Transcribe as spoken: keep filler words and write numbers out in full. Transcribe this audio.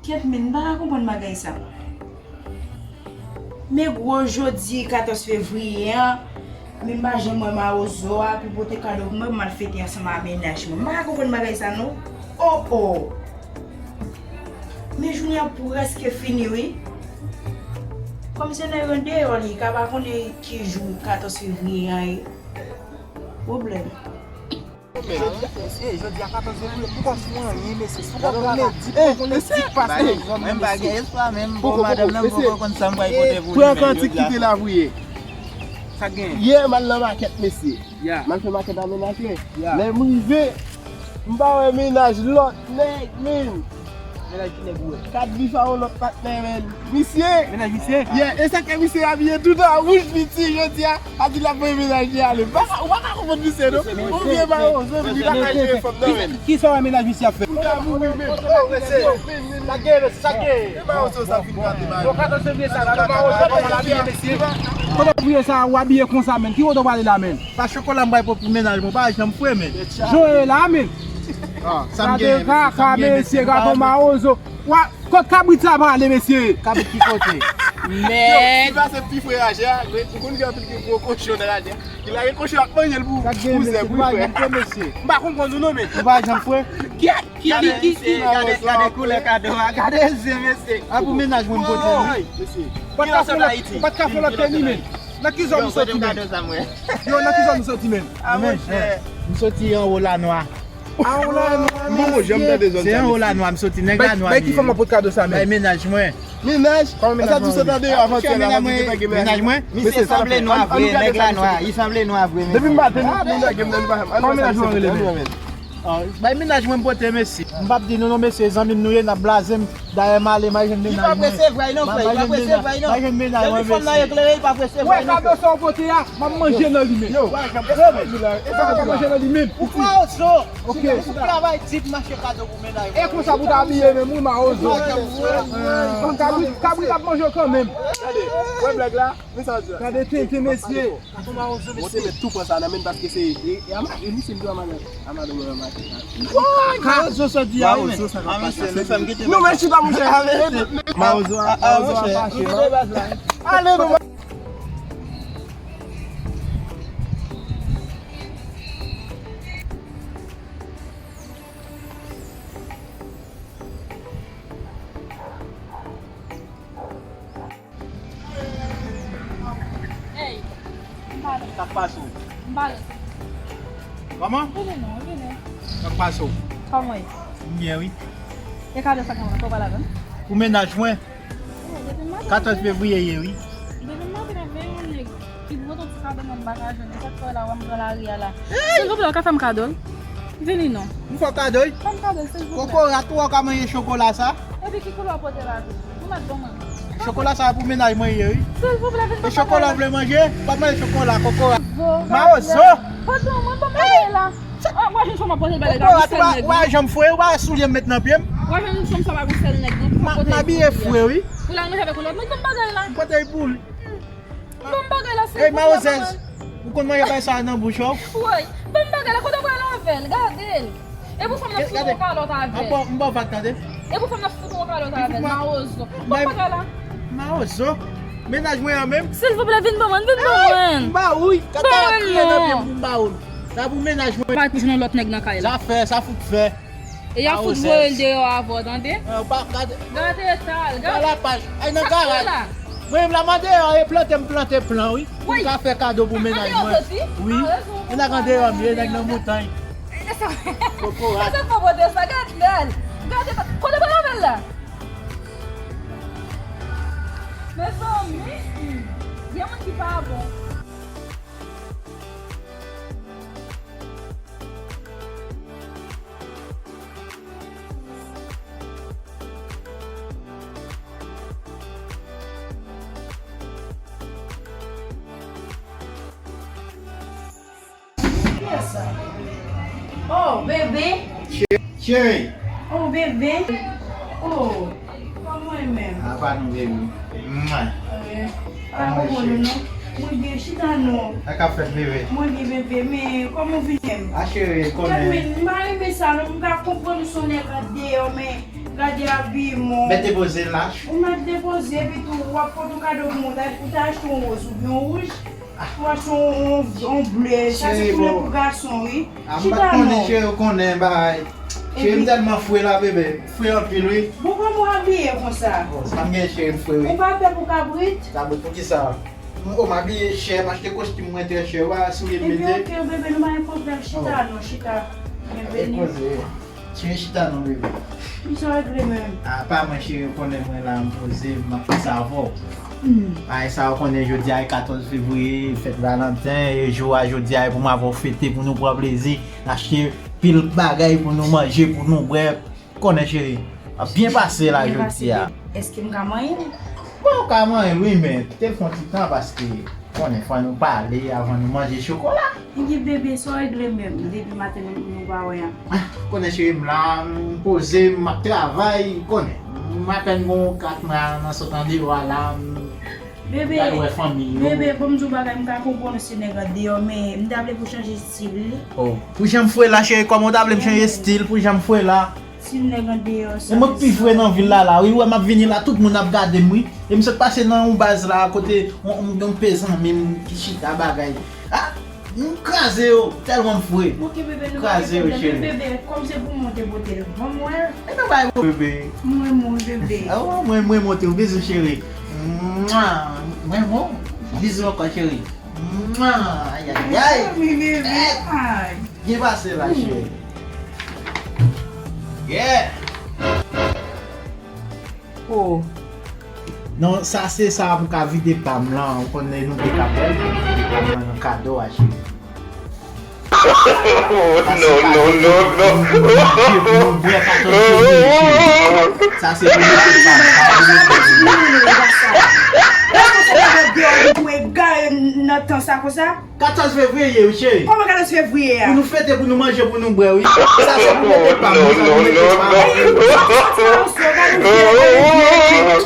Kèt men, m pa ka konprann bagay sa. Men gwo jodi katòz fevriye an, men m pa janm wè mawozo a pou pote kado pou mwen pou m al fete ansanm ak mennaj mwen. M pa ka konprann bagay sa non. Oh oh! Men jounen an prèske fini wi. Kòm se nan yon deyò li, ka pa konnen ki jou katòz fevriye an ye. Pwoblèm. Mesye, jodi a katòz fevriye, m poko fè anyen, mesye. Si w konn ledi, m konn ledi k pase nan zòn nan, mesye. Menm pa gen espwa menm. Bon, madanm nan poko konn sa m pral pote pou li menm jodi a. Pran kantik kite la pou ye. Sa k gen? Yè m al nan makèt, mesye. M al fè makèt a mennaj mwen. Lè m rive, m pa wè mennaj lòt nèg, menm. Mennaj ki nèg ou wè? Kat vif a yon lòt patnè, menm. Misye! Mennaj misye? Yeah, e sa k fè misye abiye tout an wouj, li di jodi a, a di l ap voye mennaj li ale. Ou pa ka, ou pa ka konprann misye, non? Ou vye mawon, zòt, li pa ka jere fanm nan, menm. Ki, ki sa w wè mennaj misye ap fè? Ou ka mouri, menm. Oh, mesye. Sa k gen, mesye, sa k gen? E mawon sa fin gate, mawon. Yo katòz fevriye sa, gade mawon sa, kòman l abiye, mesye. Kote w abiye sa, w abiye konsa, menm. Ki kote w prale la, menm? Pa chokola m bay pou mennaj mwen, pa janm fwe, men. Jan w ye la, men. Ah, sa m gen, gade kaka, mesye, gade mawozo. Wa, kot kabrit sa prale, mesye? Kabrit ki kote? Yo, si pa se pi fre raje a, ou konn gen anpil ki gwo kochon nan raje a. Ki lage kochon ap manje l pou, pou zèb, wi, frè. M pa konprann nou non, men. Ou pa janm fwe? Ki, ki, ki, ki, ki? Gade, gade koulè kado a, gade zye, mesye. A pou mennaj mwen m pote l, wi. Mesye. Ou pa t ka fè lòt, ou pa t ka fè lòt ke li, men. Nan ki zòn ou soti, men? Yo, nan ki zòn ou soti, men? Ah, monchè. M soti anwo Lanwa. Anwo Lanwa, mesye. Se anwo Lanwa m soti, nèg Lanwa. Bay ki fanm ap pot kado sa, men? Bay mennaj mwen. Mennaj? Kòman mennaj mwen? Sa di w sot andeyò avantyè la, sa di w te pa gen mennaj mwen? Misye sanble nwa vre, nèg Lanwa, li sanble nwa vre, mesye. Depi maten, nou lage m nan li pa janm. Kòman mennaj mwen rele, men? Bay mennaj mwen m pote, mesye. M p ap di nou non, mesye, zanmi m nou ye, n ap blaze m. Dayè m ale, m al jwenn mennaj mwen. Li p ap resevwa non, frè, li p ap resevwa non. M al jwenn mennaj mwen, mesye. Depi fanm nan eklere, li p ap resevwa non. Wè kado sa w pote a, m ap manje nan li menm. Yo, e sa w ap manje nan li menm? Ou mawozo. Ok. Ou travay di pou m achte kado pou mennaj mwen. E konsa pou w ta abiye menm, wi, mawozo. Kabrit, kabrit ap manje w kanmenm. Gade, wè blag la. Men sa w di la. Gade tenten, mesye. Mwen te mèt tou pran sa nan men l paske se, e, e a ma-, e misye m di a madanm, a madanm mwen nan mache sa. Mawozo sa di a wi, men. Mawozo sa k ap pase, mesye. Nou men chita, monchè, ale. Mawozo a, mawozo a fache, non? Ale, nou. Ey, m pale. Sa k pase w? M pale. Kòman? Vini non, vini. Sa k pase w? Kòman w ye? M byen, wi. E kado sa k nan men w la, fò w pale avè m? Pou mennaj mwen. Oh, depi m maten. Katòz fevriye ye, wi. Depi m maten, m ap veye yon nèg ki pote yon ti kado mwen m pa ka jwenn. E sa k fè w la, w ap pran lari a la? Silvouplè, w ka fè m kado l? Vini non. M fè w kado, wi. Fè m kado, silvouplè. Kokorat, ou wè w ka manje chokola sa? Epi ki koulè w pote la tou? Ou mèt ban mwen. Chokola sa pou mennaj mwen ye, wi. Silvouplè, vin ban mwen. E chokola w vle manje? W ap manje chokola, kokorat. Mawozo! Pardon, mwen ban bagay la. Ah, w a jwenn fanm ap pote bagay la, ou sèl nèg. W a janm fwe, ou pa wè soulye m met nan pye m? W a jwenn fanm sa pa gon sèl nèg, non. M abiye fre, wi. Ou la manje avèk yon lòt nèg, ban m bagay la. M pote l pou li. Ban m bagay la, silvouplè. Ey, mawozèz, ou konn manje bagay sa nan bouch ou? Woy, ban m bagay la, kote w pral avè l? Gade l. E pou fanm nan fout yon kalòt avè l. M ba w vag, tande. E pou fanm nan fout yon kalòt avè l, mawozo. Ban m bagay la. Mawozo. Mennaj mwen an menm. Silvouplè, vin ban mwen, vin ban mwen. M ba ou, wi. Kaka ap kriye nan pye m pou m ba ou. Sa pou mennaj mwen. Pral pou jwenn yon lòt nèg nan kay la. Sa fè, sa fout fè. E y ap fout voye l deyò avè w, tande? Ou pa gade. Gade eta l, gade. Gade lapaj. Ay, nan garaj. Mwen menm la m andeyò, e plante m plante plan, wi. Pou m ka fè kado pou mennaj mwen. Wi. Mennaj andeyò m ye, nèg nan montay. Kokorat. Sa fò pote sa, gade l. Gade, kote pral avè l la? Mezanmi, gen moun ki pa bon. Kiyès sa? Oh, bebe. Cheri. Oh, bebe. Oh, kòman w ye menm? Apa nou, bebe? Mwen. Eh, pa konprann ou non. Mwen byen, chita non. Sa k ap fèt, bebe? Mwen byen, bebe, men kòman w vin menm? A, cheri, konnen. Gad, men, m pa renmen sa non, m pa konprann ou se yon nèg andeyò, men Gade abiman w. Mèt depoze l la. Ou mèt depoze, epi tou, w ap pote yon kado pou mwen, ou ta achte yon woz oubyen yon wouj. Ou achte yon, yon, yon ble, sa se koulè pou gason, wi. A, m pa t konnen, cheri, ou konnen bagay. Cheri, m tèlman fre la, bebe. M fre anpil, wi. Bon, kòman w abiye konsa? Bon, sa m gen, cheri, m fre, wi. Ou pa pè pou kabrit? Kabrit, poukisa? M, o, m abiye chè, m achte kostim mwen trè chè, ou pa soulye m mete. Epi, oke, bebe, nou pa gen pwoblèm. Chita non, chita. Byenveni. Cheri, chita non, bebe. Kisa w regle menm? A, pa mwen, cheri, ou konnen mwen la, m poze, m ap panse avè w. Ay, sa ou konnen, jodi a e katòz fevriye, fèt Valanten, e jou a jodi a e pou m avè w fete, pou nou pran plezi, n achte pil bagay pou nou manje, pou nou bwè. Konnen, cheri, ap byen pase la jodi a. Èske m ka manyen l? Bon, ou ka manyen l, wi, men te fè yon ti tan, paske konnen fò nou pale avan nou manje chokola. Enki bebe, sa w regle menm depi maten nou, nou pa wè a? Ah, konnen cheri m la, m poze, m ap travay, konnen. M apèn gon kat mwa nan sot andeyò a la, m pral wè fanmi yo. Bebe, bon, m di w bagay, m ka konprann w se nèg andeyò, men m ta vle pou w chanje estil li. Oh, pou jan m fre la, cheri, kòman w ta vle m chanje estil pou jan m fre la? Ti nèg andeyò sa. E mwen k pi fre nan vil la la, wi, ou wè m ap vini la, tout moun ap gade m, wi. E m sot pase nan yon baz la, kote yon, yon, yon pezanmi m ki chita bagay. Ah, m kraze yo, tèlman m fre. Oke, bebe, nou pa gen pwoblèm, men bebe, kòm se pou mwen te pote l, ban m wè l. E nan bay bebe. Mwen, mwen, bebe. Ah, mwen, mwen, mwen, te yon bizou, cheri. Mwen, mwen, bizou ankò, cheri. Mwen, ay, ay, ay. Wi, bebe. Ay. Byen pase la, cheri. Yeah! Oh. Non, sa se sa pou ka vide pa m lan. Ou konnen nou te ka fè l, pou nou vide pa m lan nan kado a, cheri. Non, non, non, non. Pou nou bwè katòz fevriye, cheri. Sa se pou nou te pa m. Sa pou nou te pa m. Nan tan sa konsa? Katòz fevriye, wi, cheri. Kòman katòz fevriye a? Pou nou fete, pou nou manje, pou nou bwè, wi. Sa se pou mete pa m, sa pou mete pa m. Ey, sa, sa, sa, sa, sa, gade vye, gade vye,